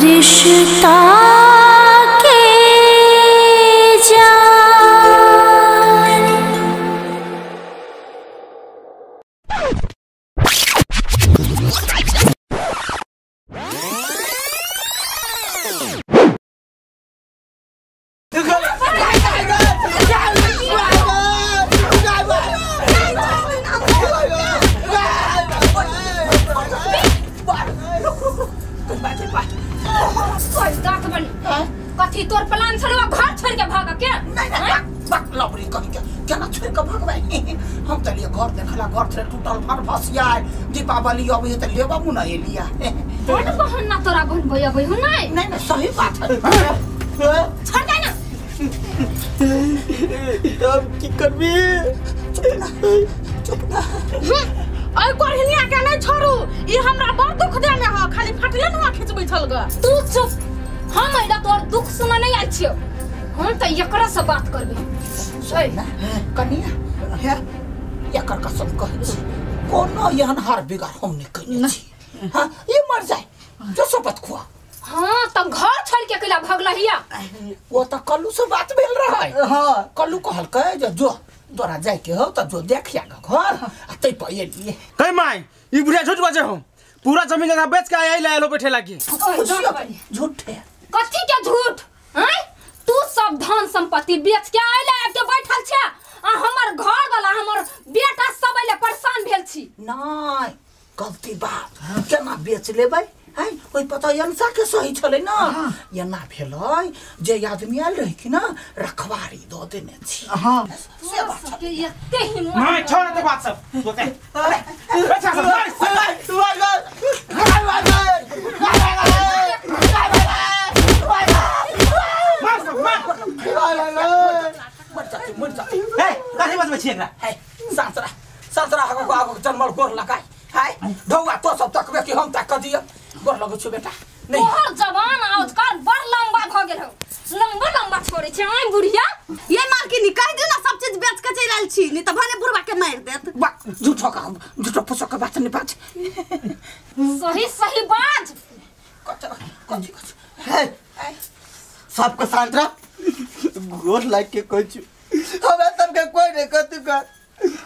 रिश्ता के जान। कथी तोर प्लान छलौ घर छोड़ के भाग के? नहीं नहीं बक लबरी कहि के केना छोड़ के भागबै? हम त लिए घर देखला, घर से टूटल फर फसिया दीपावली अबै त लेबा मुना एलिया। बड़ बहाना तोरा बनबै अबै हो नहीं? नहीं नहीं सही बात है। छोड़ दे ना। अब की करबी? चुप ना, चुप ना। अय कोरहिनिया के नहीं छोड़ू, ई हमरा बड़ दुख देने ह, खाली फटले नुआ खिचबै छल ग। तू चुप, हम अइला तोर दुख सुन नहीं आइ छियो, हम त एकरा से बात करबे। सुन ना कनिया, हे एकर कसम कहै छी कोनो एहन हार बिगाड़ हम नहीं कइने छी। हां ई मर जाय जो शपथ खुआ। हां त घर छोड़ के कैला भगलहिया? ओ त कल्लू से बात भेल रहै। हां कल्लू कहलकै जे जो तोरा जाय के हो त जो देखिया घर आ तै पर एलिए। कहि माय ई बुढ़िया झूठ बाजे हो, पूरा जमीन जगह बेच के आइल आइलो बैठे लागी। झूठ है। कथी के झूठ? हैं तू सब धन संपत्ति बेच के आइल आब के बैठल छे आ हमर घर वाला हमर बेटा सब अइले परेशान भेल छी। नहीं गलती बात केना बेच लेबै? हैं ओइ पता यनसा के सही छलै ना, एना भेलै जे आदमी आयल रहै कि ना रखवारी दऽ देने छी। हां से बात के एते हिम्मत माय छोड़ दे बात सब बोते। अच्छा सब मर जाते मर जाते। ए कथि बजबै छी एकरा? हे सांतरा सांतरा आगो आगो जन्मल गोर लगाय। हाय ढौआ तो सब तकबे कि हम तक दिय गोर लगै छु बेटा। नहीं तोहर जवान आजकल बड़ लंबा भ गेल हो, लंबा लंबा छोड़े छै। आइ बुढ़िया ये मालकिनी कह दियो ना सब चीज बेच के चलि आयल छी, नहीं त भने बुढ़वा के मारि देत। बा झूठो का झूठो फुसो के बात नहीं बाज, सही सही बाज। कथि कथि कथि हे सबके सांतरा गोर लाग के कहै छु हमरा सबके कोई नहीं कथि कर।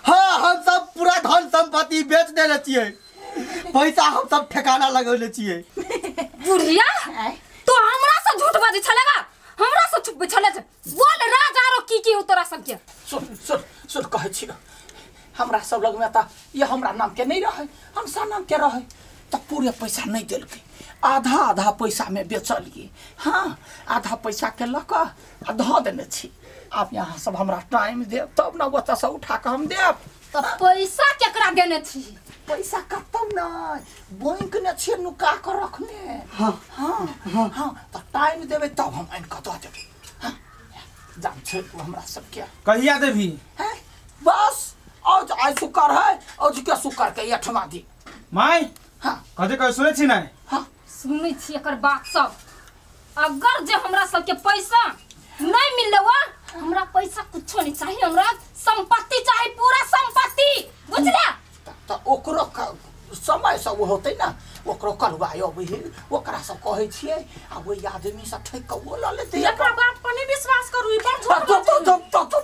हाँ हम सब पूरा धन संपत्ति बेच देने छियै, पैसा हम सब ठिकाना लगौले छियै। बुढ़िया तो हमरा से झूठ बाजै छलेगा, हमरा से छुपबै छले। बोल राज आरो की की हो तोरा सबके? सुन सुन सुन कहै छी हमरा सब लगमे त ये हमरा नाम के नहीं रहै, हमसा नाम के रहै त पूरे पैसा नहीं देलकै, आधा आधा पैसा में बेचलिए। हाँ आधा पैसा के लऽ कऽ आ धऽ देने छी। आब यहाँ सब हमरा टाइम देब तब न ओतऽ से उठा कऽ हम देब। त पैसा केकरा देने छी? पैसा कतौ नहीं, बैंक ने छियै नुका कऽ रखने। हाँ हाँ हाँ त टाइम देबै तब हम आनि कऽ दऽ देबै। हाँ जान छै हमरा सबके। कहिया देबही? हैं बस आज आइ शुक्र है, आज के शुक्र के एठमा दी। माय हाँ कथि कहै सुनै छी नै? हाँ सुनै छी एकर बात सब। अगर जे हमरा सबके पैसा नहीं मिललो, हमरा पैसा कुछो नहीं चाहिए, हमरा संपत्ति चाहिए, पूरा संपत्ति, बुझला? त ओकरो समय से होतै ना, ओकरो कलवा अबै है, ओकरा सब कहै छियै आ ओहि आदमी सब ठकि कऽ ओ लऽ लेतै। एकर बात पर नहीं विश्वास करू, ई बड़ झूठ बाजै।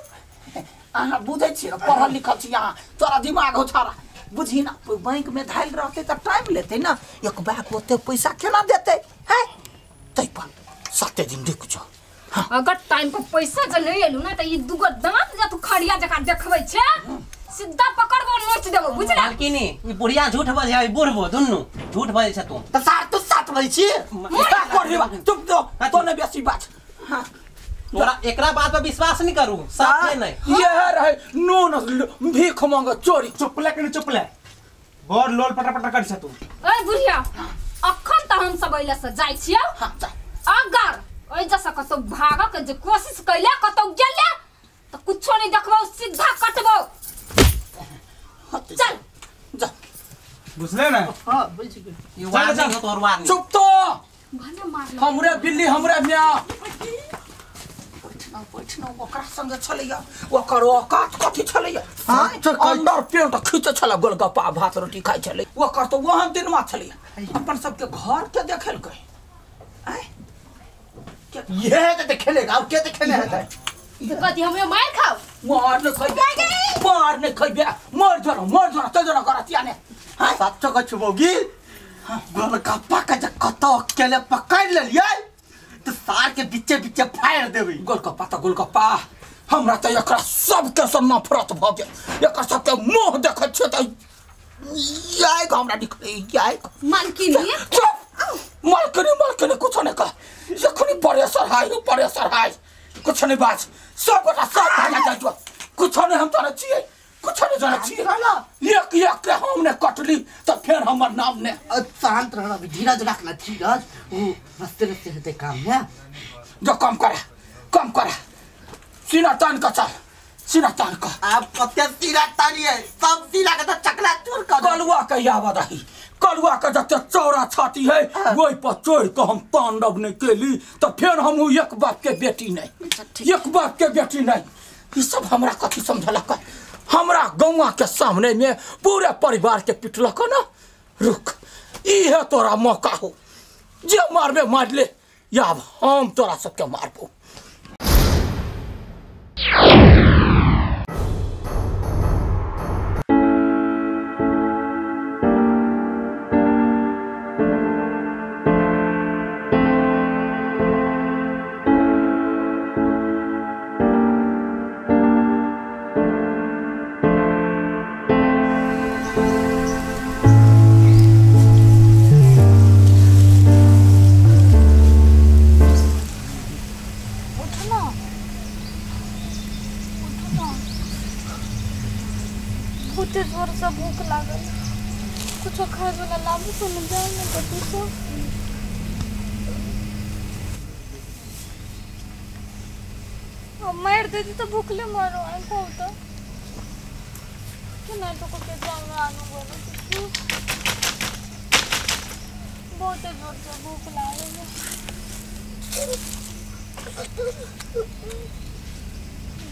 अहाँ बुझै छियै ना, पढ़ल लिखल छी अहाँ, तोरा दिमाग हो छारा बुझी ना। बैंक में धायल रहतै तऽ टाइम लेतै ना, एक बैग ओते पैसा केना देतै? हैं तै पर 7 दिन रुकि जाउ। हाँ। अगर टाइम पर पैसा जे नहीं एलू ना त ई दुगो दांत जे तू खड़िया जका देखबै छे सीधा पकड़बो नोच देबो, बुझला? मालकिनी ई बुढ़िया झूठ बजै है, बुढ़बो दुन्नू झूठ बजै छ तू। त सात तो 7 बजै छी। का करबा चुप दो तो नै बेसी बात। हां तोरा एकरा बात पर विश्वास नहीं करू, साथे नहीं। ये रहे नून भीख मांग चोरी। चुप ले कनी चुप ले, बड़ लोल पटर पटर कर छ तू। ए बुढ़िया अखन त हम सब अइला से जाय छियौ। हां जा। अगर ओइ जैसा कतौ भागऽ के जे कोशिश कैले कतौ गेले त कुछो नहीं देखबौ, सीधा कटबौ। चल जा। बुझले ना? हां बुझ गेल। ई वार्निंग हो तोहर वार्निंग। चुप तो भने मारल हमरे बिल्ली हमरे म्या। बैठना बैठना ओकरा संगे छलैया, ओकर औकात कथी छलैया? हां अंडर पेंट खींचे छला, गोलगप्पा भात रोटी खाइ छलै। ओकर तो वहन दिनमा छलैया। अपन सबके घर के देखलकै। ये है त खेलेगा अब के त खेले है त कथि हम मार खाऊ मार न खइबे मार न खइबे मर जरा त जरा करतिया ने हां सच्चो कछु बौगी गोलगप्पा के जे कत अकेले पकड़ लेलियै त सार के बीचे बीचे फाड़ देबै। गोलगप्पा त गोलगप्पा हमरा त एकरा सबके से नफरत भ गेल। एकर सबके मुंह देखै छियै त याय हमरा निकले याय मालकिनी मालकिनी मालकिनी कुछ नहीं कह जखनी परेसर हाय परेसर हाय कुछ नहीं बात सब गोटा सब भागा जाय कुछ नहीं हम तोरा छियै कुछ नहीं जानै छियै एक एक के हम ने कटली त फेर हमर नाम ने। शांत रहना अभी धीरज रखना धीरज वो रस्ते रस्ते हेतै काम ने जो कम करा सीना तान का चल सीना तान का आप कते सीना तानिए सब सीना के त चकला चूर कर कलुआ के याद रही कलुआ के जते चौड़ा छाती है ओइ पर चढ़ के हम तांडव नहीं केली त फेर हम एक बाप के बेटी नहीं एक बाप के बेटी नहीं। ई सब हमरा कथी समझलक हमरा गौवा के सामने में पूरे परिवार के पिटलक ना। रुक ई है तोरा मौका हो जे मारबे मार ले या हम तोरा सबके मारबो। बहुते जोर से भूख लागल कुछो खाए वाला लाबू तो न जाए न कतू सब अब मार देती तो भूखले मरो आई खाओ तो कि ना तो कोके जाऊँ आनू बोलो बहुते जोर से भूख लागल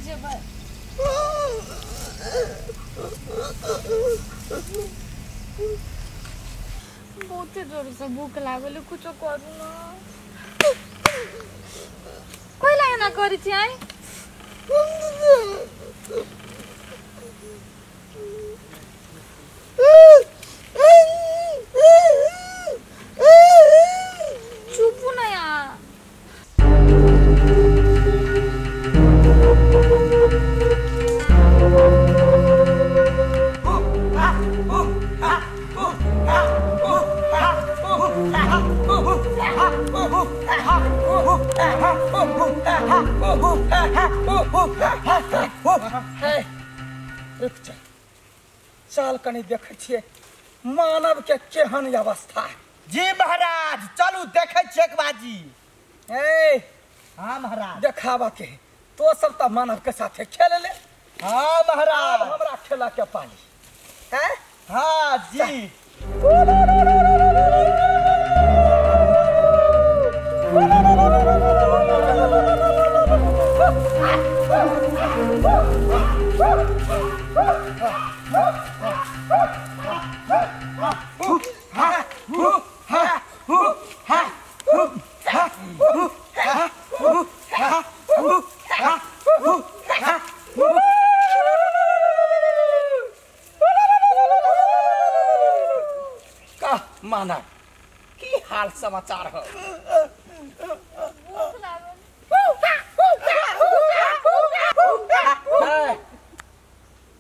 जेबै बहुते जोर से भूख लागल कुछो करू ना कोई लागे ना करी छी आई चुप ना यार। रुक जा चाल कनी देखै छियै मानव के केहन अवस्था। जी महाराज चलू देखै छियै एक बाजी। ए हाँ महाराज देखावा के तो सब त मानव के साथे खेल ले। हाँ महाराज हमरा खेला के पानी हैं। हाँ जी मानव की हाल समाचार हो।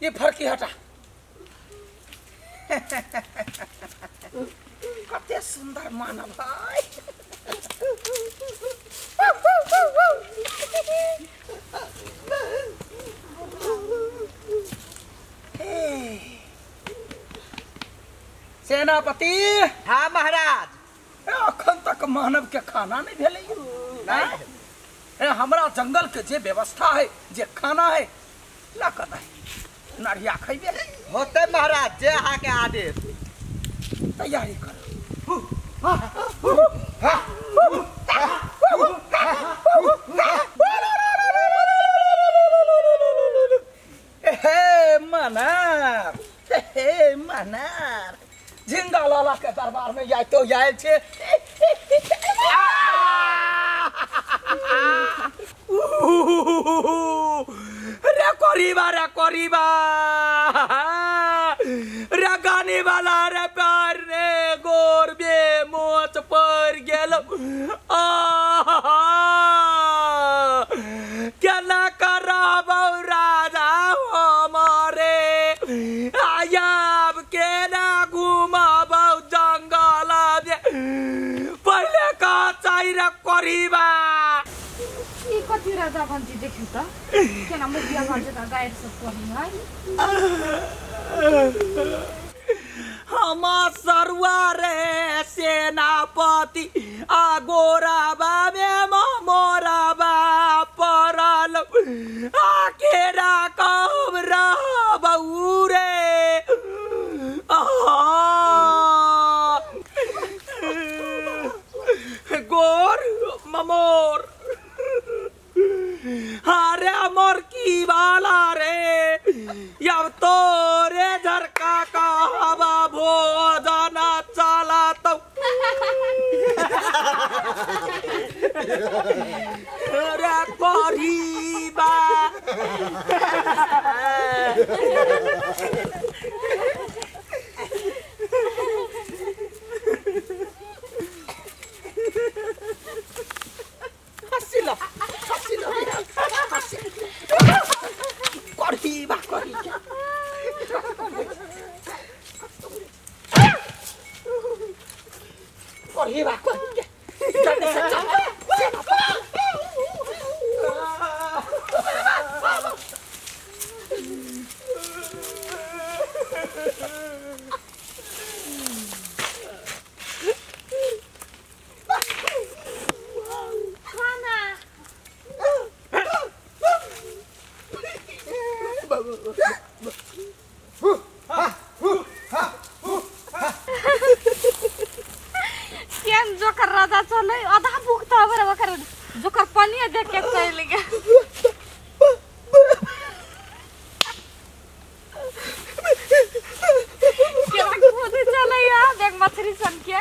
ये फरकी हटा कते सुंदर मानव है। सेनापति। हाँ महाराज अखन तक मानव के खाना नहीं भेलै नहीं। हमरा जंगल के जे व्यवस्था है जे खाना है लकत है नरिया खइबे होते महाराज जे अहाँ के आदेश। तैयारी करो। हे मानव हे मानव झिंगा लाला के दरबार में जाय तो जाय छे। करीबा रे करीबा रे गाने वाला रे पैर रे गोर बे मोच पर गेल आ केना करबौ राजा हमारे आयाब केना घुमाबौ जंगल पहिले का चाही रे करीबा। ई कथी राजा भन्ती देखियो त केना मुखिया घर जता गाइड सब कही है। हम सरुआ रे सेनापति आ गोराबा में मोराबा परल आ केरा कब रहबौ रे गोर ममोर अरे मोर की वाला रे अब तोरे झरका का हवा भोजन चला तो रे करीबा हसिला हसिला करीबा करीबा करीबा करीबा जल्दी से चल। केन जोकर राजा चले आधा भूख त हमर ओकर जोकर पानी देख के चल गेल। केना कूद चले या देख मछली सन के।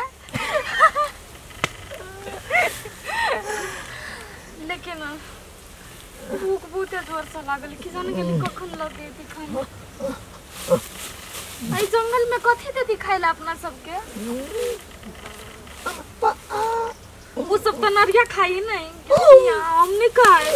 लेकिन भूख बहुत जोर से लागल कि जाने गेली कखन लगे खाना। एहि जंगल में कथी दे खाइला अपना सबके? वो सब तो नरिया खाई नहीं, हम नहीं खाए।